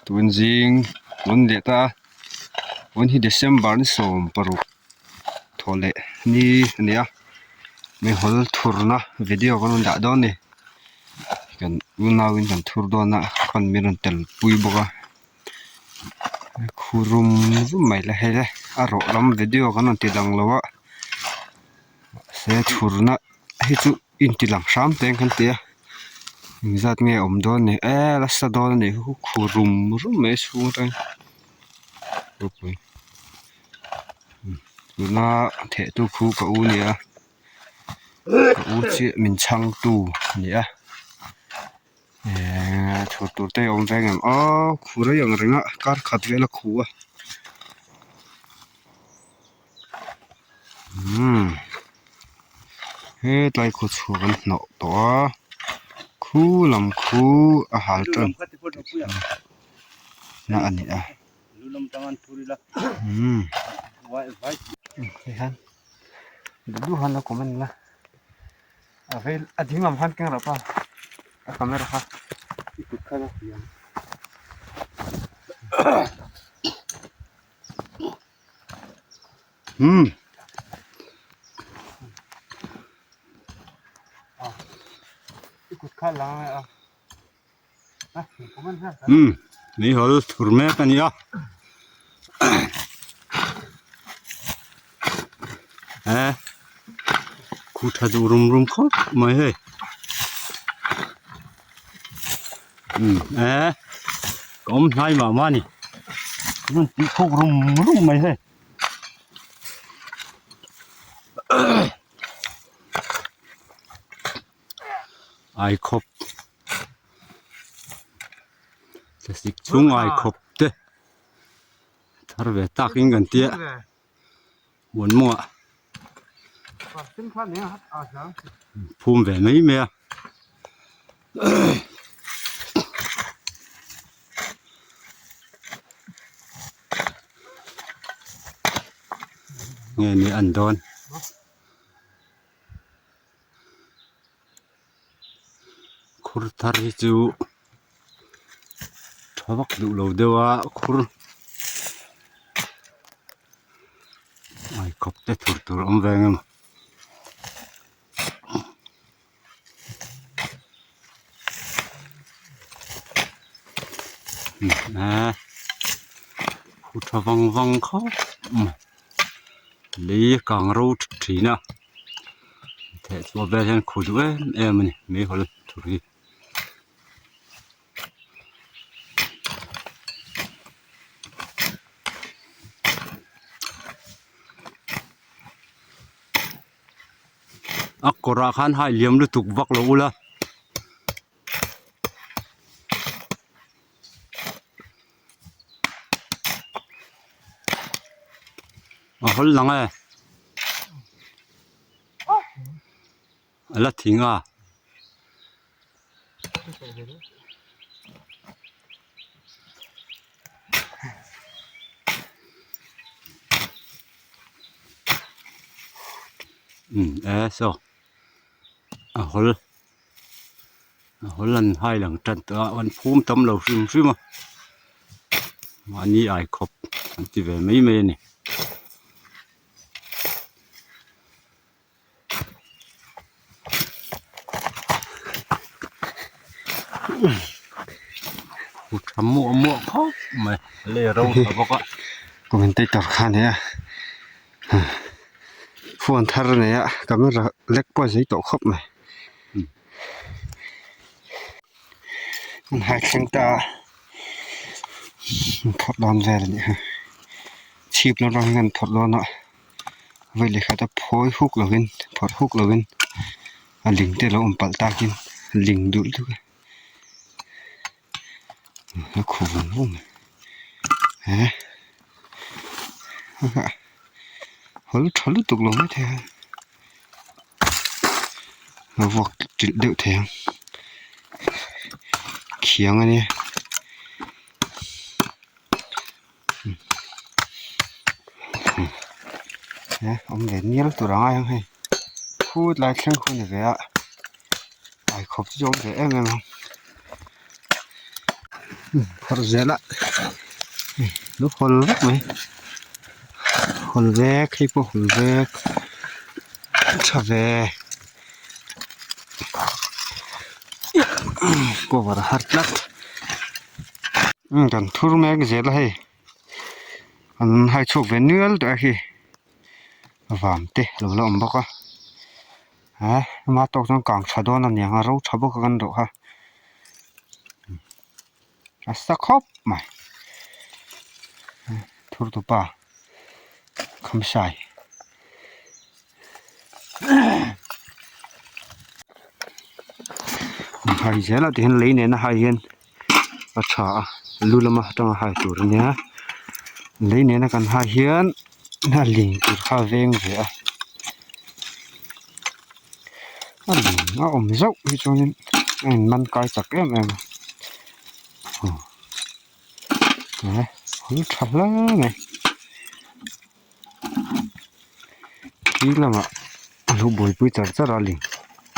Tun zing tun leh ta tun hi December ni 16 thaw leh ni a ni a meihawl thurna video kan rawn dah dawn a ni kan unauin kan thur dawn a khawn min rawn tel pui bawk a khu rum rum mai le hei le a rawh lam video kan rawn ti lang lo a mahse thurna hi chu inti lang hram te kan ti a engzat nge awm dawn ni e nasa dawn a nih hi khu rum rum mai chhung atangin ropui tuna theh tu khu ka u a ni a ka u chiah min chhang tu a ni a ehh chhur tur te a awm ve ang em aw khu rei ang reng a kar khat vel a khu a. Umm hetlai khaw chhuak an hnawh tawh a khu lam khu a hal tan na a ni a umm tihian duh duh han lo comment la a vel a ding lam khan keng rawh pa a camera kha i kut khan a hliam. Hmm. Hmm. Ni hol thur mek a nia. Eh. Khu tha duh rum rum khawp mai hei. Hmm. Eh. Ka awm hnai mah mah a ni. Rawn tih khuk rum rum mai hei. Ai khawp thlasik chhung ai khawp te thar ve tak in kan tia huan mawngah phum ve mai mai a. Nge ni an dawn khur thar hi chu tha vak duh lo deuh a khur ai khawp te thur tur a awm ve ang em. Eee khu tha vang vang khawp mai lei a kang ro thin a theh chhuah vel hian khu duh em em a ni meihawl tur hi. A kawrah khan hai liam lutuk vak lo ula. A hawl lang e. A la thing a. Um e saw a hawl a hawl an hai lang tan tawh a an phum tam lo hrim hrim a mahni ai khawp an ti ve mai mai a ni. Hu tha muah muah khawp mai lei a ro tha bawk a. Commentator kha a nei a phone thar a nei a camera lek pawh a zei tawh khawp mai an hai thleng ta a an phawrh dawn vel a nih hi chhip lam atang hian an phawrh dawn a. Vawi leh khat a phawi huk lovin phawrh huk lovin a ling te a lo awm palh takin ling dulh deuh a a khu vung vung mai he hawl tha lutuk lo maithei a a vuak trilh deuh thei ang khiang a nia. He awm ve nial tur a ngai ang hei khut lai thleng khu a ni ve a ai khawp chu awm ve em em ang. Phawrh zel a lo hawl vek mai hawl vek hei pawh hawl vek tha ve cover a har tlat kan thur mek zel a hei an hai chhuak ve nual tawh a khi vam te a lo la awm bawk a eh ama tawk chuan kang tha dawn a niang a ro tha bawk a kan dawh kha a sa khawp mai thur tupa khamsai hai zel a tihian lei nena hai hian a tha a lu lama atanga hai tur a nia lei nena kan hai hian a ling tur kha a veng ve a a ling a awm zauh hi chuanin a in man kai chak em em a eh hul tha hle mai khi lamah a lo buaipui char char a ling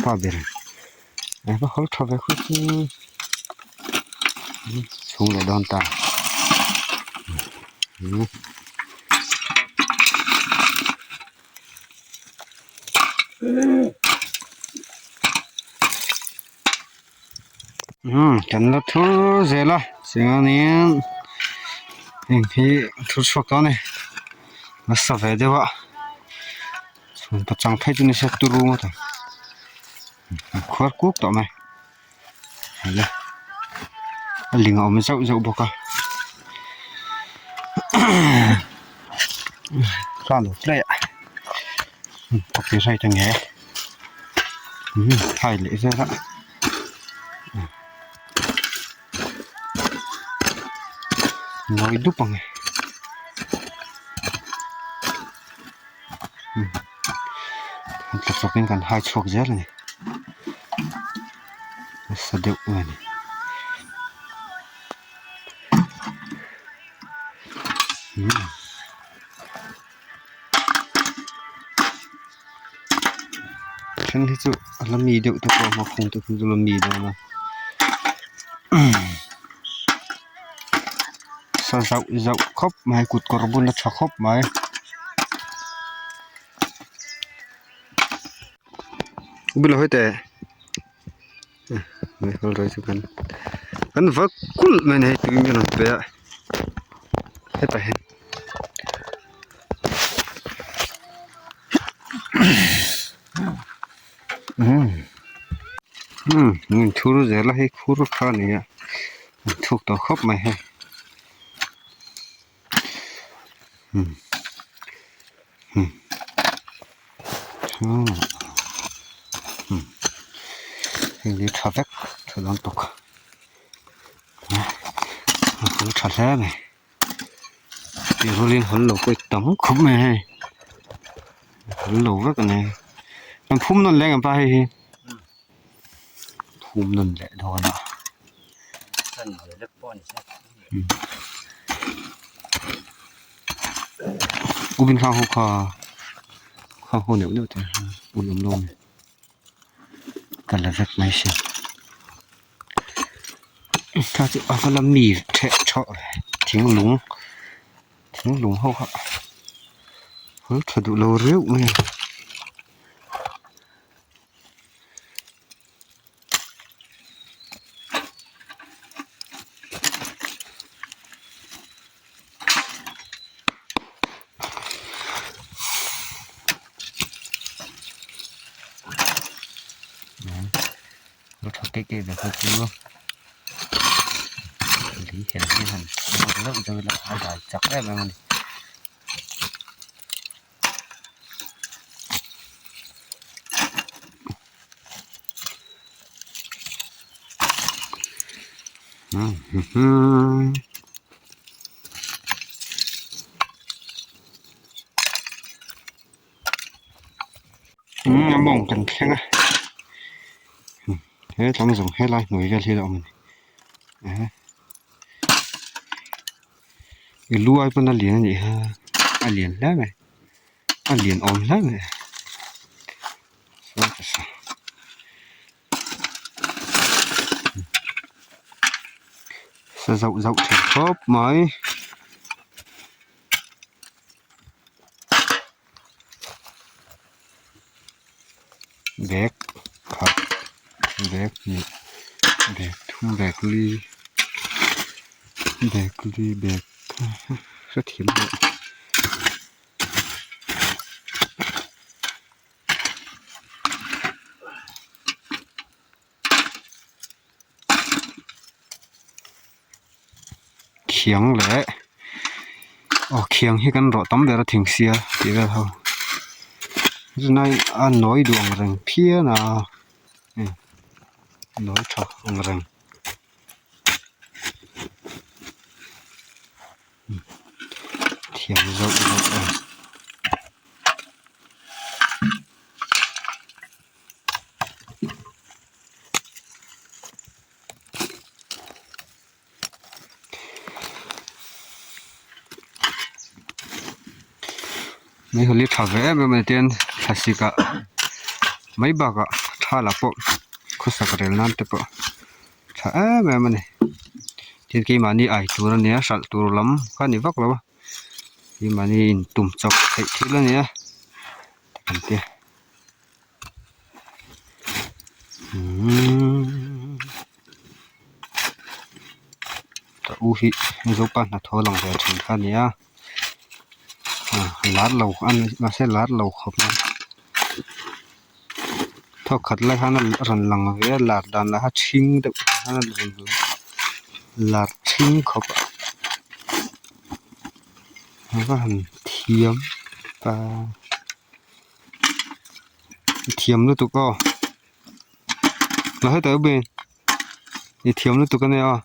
pa ber in a va hawl tha ve khawp chu chhung leh dawn ta umm kan la thur zel a chuanin heng hi thur chhuak tawh a ni nasa ve deuh a chhun pachang phei chu nise turu ngawt ang an khuar kuk tawh mai hei a ling a awm zauh zauh bawk a thla lo tlai a copyright a nge. Hai leh vel a nawi dup ang e an tla chawp in kan hai chhuak zel a ni nasa deuh mai a ni. Then hi chu a la mi deuh te pawh a hmakhung te chu la mi dawn a sa zauh zauh khawp mai kut kawr bun a tha khawp mai. Kan va kulh mai a ni hei tui min rawn pe a hetah hian umm umm thur zel a hei khur kha a ni a an thuk tawh khawp mai hei umm umm hei hi tha vek tha dawn tawk a hul tha hle mai tih rualin hawl lo pawh hi tam khawp mai hei hawl lo vek a ni kan phum nawn leh ang pa hei hi phum nawn leh dawn a. Ubin khang ho kha khang ho neuh neuh te un awm lo ani ka la vek mai si kha chu a va la mi theh thawh ve thinglung thinglung ho kha hawi tha duh lo riau mai a. Lo tha keih keih ve kha chu lei hel hi han nawr zauh zauh ila a dai chak em em a ni. A mawng kan thleng a he tlang zawng helai hnuai vel hi a awm a ni i lu ai pawn a lian a nih kha a lian hle mai a lian awm hle mai Sa zauh zauh thin khawp mai. Bag khat bag hnih bag thum bag li bag li bag hrethiam loh. Khiang leh aw khiang hi kan rawh tam ber a thing sia tih vel ho chulai a nawi duh ang reng phian a hei nawi tha ang reng. Thiam zauh zauh a. Mei hawlh hi tha ve em em a ni tian thlasik ah mai bakah tha lah pawh khawsak rel nan te pawh tha em em a ni tin keimahni ai tur a nia hralh tur lam kha a ni vak lo a keimahni in tum chawp theih thil a ni a kan tia umm ka u hi mizopa hnathawh lang ve thin kha a ni a lar lo a ni mahse lar lo khawp mai. Thawk khat lai khan a rawn lang ve a lar dan lah kha ṭhing deuh khan a rawn lang lar ṭhing khawp a a va han thiam ta thiam lutuk aw la hetah hian i thiam lutuk a nia aw.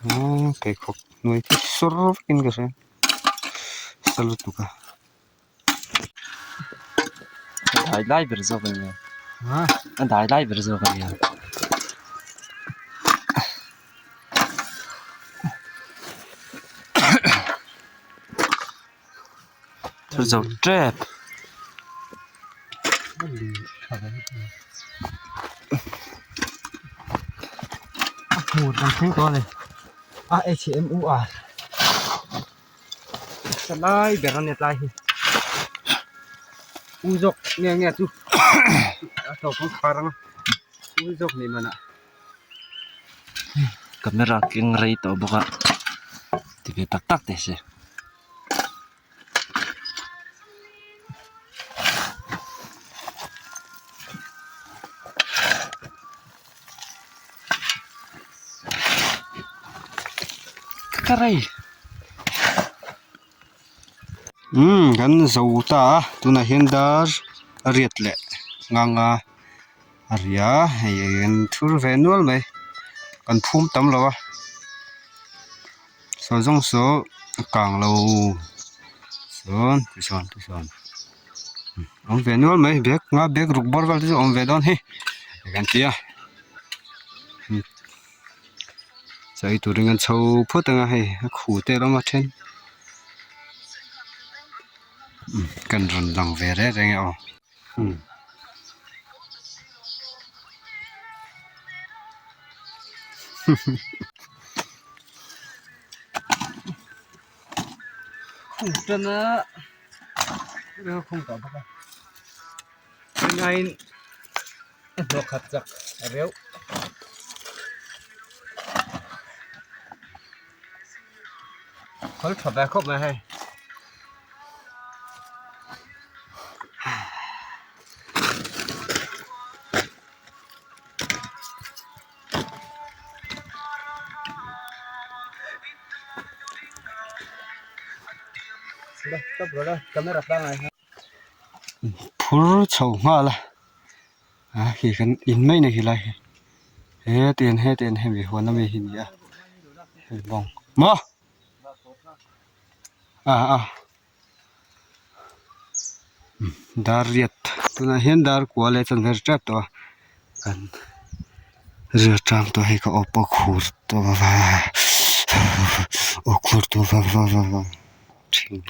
Aaa pheikhawk hnuai khi sawr vekin ka hria sa lutuk a. A dai lai ber zawk a nia a dai lai ber zawk a nia. Thu zo tep. A hmur kan thleng tawh a ni a h m u r sa lai ber a ni tlai hi u zawk nge nge chu a tawp ang khar ang a u zawk nih manah. Camera keng rei tawh bawk a ti ve tak tak teh se. Ka rei. Umm kan zo ta a tunah hian dar a riat leh ngang a. A ria hei an thur ve nual mai kan phum tam lo a saw zawng saw a kang lo chuan tichuan tichuan awm ve nual mai bag nga bag ruk bawr vel te chu a awm ve dawn hi kan ti a chaw ei turin an chho phawt ang a hei a khu te a lo awm a then kan rawn lang ve reng reng e aw. Khung tan a khung tah bawk a hengaiin a hnawh khat chak a reuh. Khawl tha ve khawp mai hei. Phur chho nghal a a khi kan in mai na khilai hi hetiang hetiang hemi huan ami hi a ni a hei bawng maw a a. Dar riat tunah hian dar kua leh chuan ver tep tawh a kan riat tang tawh hei ka aw pawh khur tawh va aw khur tawh va va va va thin.